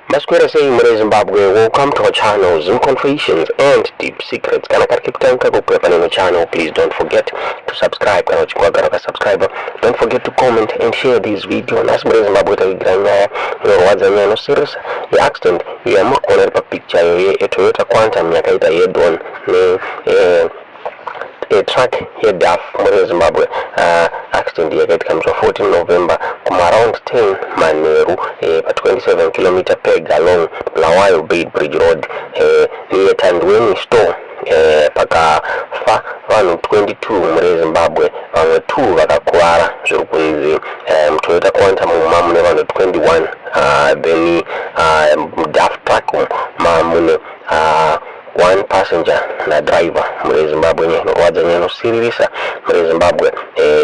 Maswera sei mune Zimbabwe, welcome to our channel, Zim Confessions and Deep Secrets. Kana kari kekutanga kukwira paneno channel, please don't forget to subscribe. Kana uchinge wagara ukasubscribe, don't forget to comment and share this video. Nhasi mune Zimbabwe takuigira nyaya inorwadza, nyaya inosiririsa yeaccident iyo yamuri kuona iri papicture iyo yeToyota Quantum yakaita head on ne truck yeDAF muri Zimbabwe. Accident yakaitika musi wa14 November kumaaround 10 manheru pa27 km peg along Bulawayo Beitbridge Road near Tandweni Store. Pakafa vanhu 22 muri Zimbabwe, vamwe 2 vakakuvara. Zviri kunzi muToyota Quantum ma mune vanhu 21, then muDAF truck ma mune one passenger nadriver. Muri Zimbabwe, nyaya inorwadza, nyaya inosiririsa muri Zimbabwe.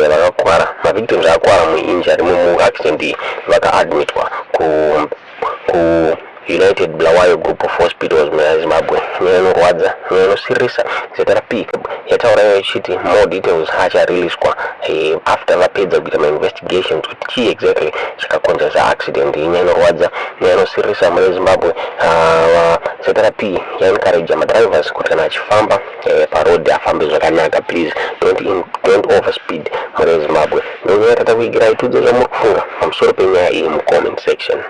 Vakakuvara, mavictims akakuvara muinjury muaccident iyi vakaadmitwa ku United Bulawayo Group of Hospitals muna Zimbabwe. Nyaya inorwadza, nyaya inosiririsa. ZRP yataura iyo ichiti more details achariliswa after vapedza kuita mainvestigations kuti chii exactly chakakonzeresa accident iyi. Nyaya inorwadza, nyaya inosiririsa mune Zimbabwe. ZRP yaencourage madrivers kuti kana achifamba paroad afambe zvakanaka. Please don't overspeed mune Zimbabwe. Ndonyaya tatakuigirai. Tiudze zvamuri kufunga pamusoro penyaya iyi mucomment section.